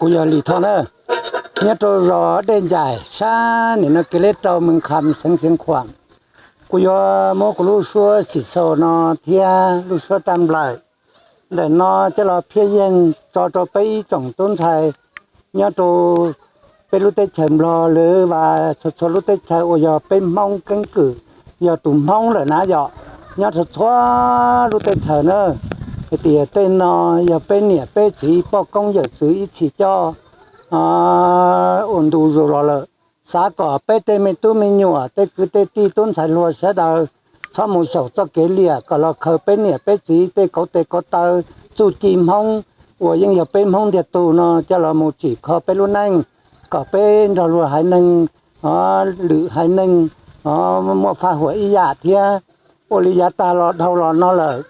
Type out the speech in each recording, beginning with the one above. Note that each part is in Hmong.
Kuv yog Lis Thoj na, nyob rau zos Dej Ncaim sab nim no kev leb rau Mees Kham xeev Xeev Khuam. Kuv yuav muab kuv lub suab xim xaus no thiab lub suab raj nplaim ntawm no coj los phiaj yeeg tso rau peb ib tsoom tub ntxhais nyob rau peb lub teb chaws Nplog lawv, vas txhua txhua lub teb chaws uas yog peb Hmoob keeb kwm, yog tus Hmoob lawm na yom, nyob txhua txhua lub teb chaws na, hais tias tej no yog peb niam peb txiv poj koob yawm txwv ib txhis coj ua ntu zus los lawm. Xav kom peb tej me tub me nyuam, tej kwv tej tij, tub ntxhais hluas sawv daws txhob mus xyaum txoj kev liam, kom los khaws peb niam peb txiv tej kauv tes kauv taw, txuj ci Hmoob uas yeej yog peb Hmoob ntiag tug no coj los mus tsim kho peb lub neej, kom peb nrog luag haiv neeg, lwm haiv neeg muaj faj huam ib yam thiab. Ua li yav tag los dhau los no lawm,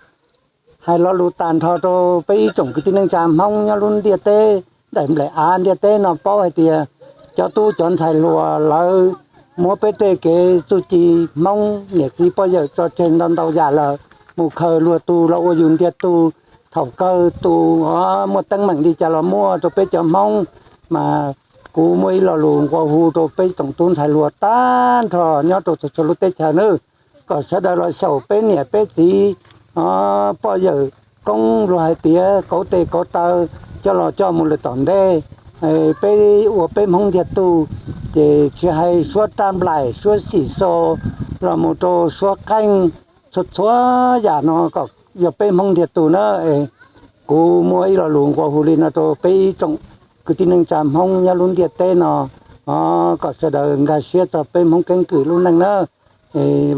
hais lo lus tag nrho rau peb ib tsoom kwv tij neej tsa Hmoob nyob lub ntiaj teb daim nplaim av ntiaj teb no paub hais tias cov tub cov ntxhais hluas lawv muab peb tej kev txuj ci Hmoob niam txiv poj yawm tso tseg ntau ntau yam lawm, mus khaws luag tug los ua yus ntiag tug. Thaum kawg tus muaj teeb meem li cas los muaj rau peb cov Hmoob, mas kuv muaj ib lo lus nqua hu rau peb tsoom tub ntxhais hluas tag nrho nyob rau txhua txhua lub teb chaws nawb, kom sawv daws los xyaum peb niam peb txiv, poj yawm koob luag hais tias kauv tes kauv taw coj los coj mus lawm tom ntej. Peb ua peb Hmoob ntiag tug, ces tsis hais suab raj nplaim, suab xim xaus, los mus rau suab qeej, txhua txhua yam no kom yog peb Hmoob ntiag tug na. Kuv muaj ib lo lus nqua hu li no rau peb ib tsoom kwv tij neej tsa Hmoob nyob lub ntiaj teb no, kom sawv daws nkag siab txog peb Hmoob keeb kwm lub neej na.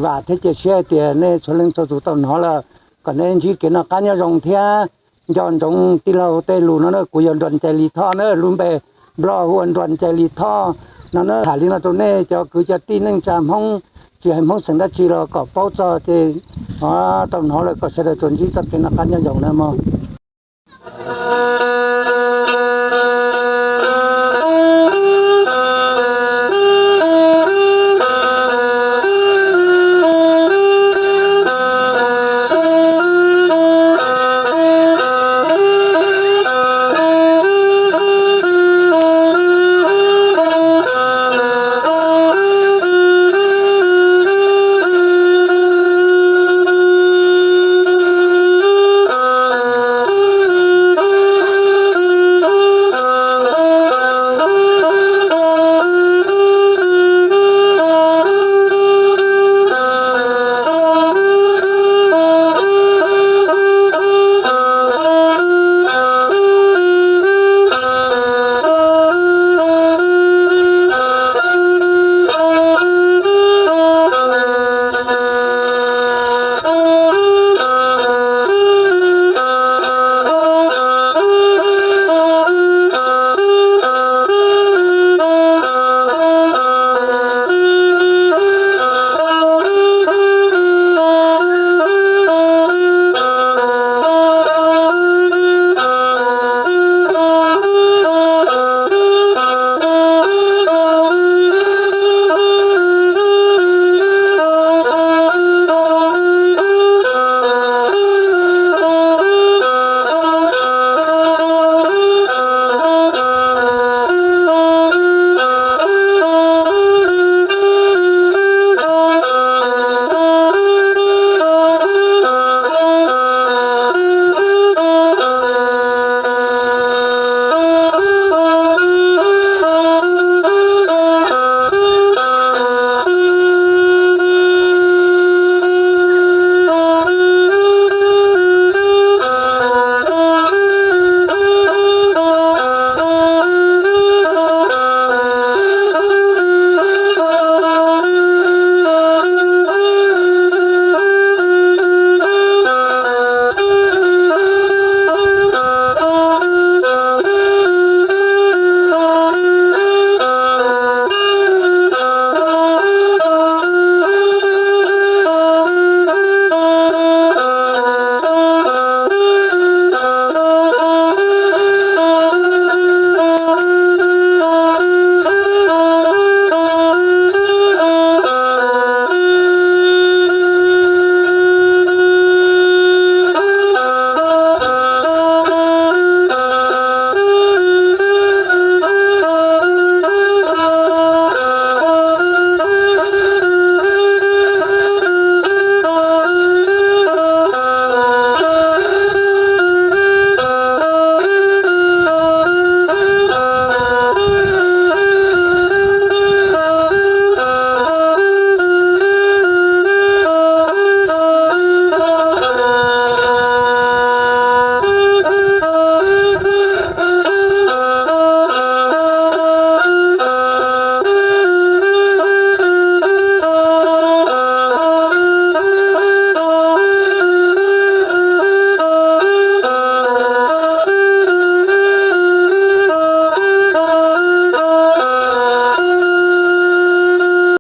Vam thiab cia siab hais tias nej txhua leej txhua tus tau hnov lawm, kom nej ntsib kev noj qab nyob zoo thiab. Nco ntsoov tij laug tej lus no na, kuv yog Nruas Cais Lis Thoj na, lub npe Nplog hu ua Nruas Cais Lis Thoj no na. Tham li no rau nej cov kwv cov tij neej tsa Hmoob, tsis hais Hmoob xeem dab tsi los kom paub txog ces tau hnov lawm kom sawv daws tsuas ntsib txoj kev noj qab nyob zoo na mog.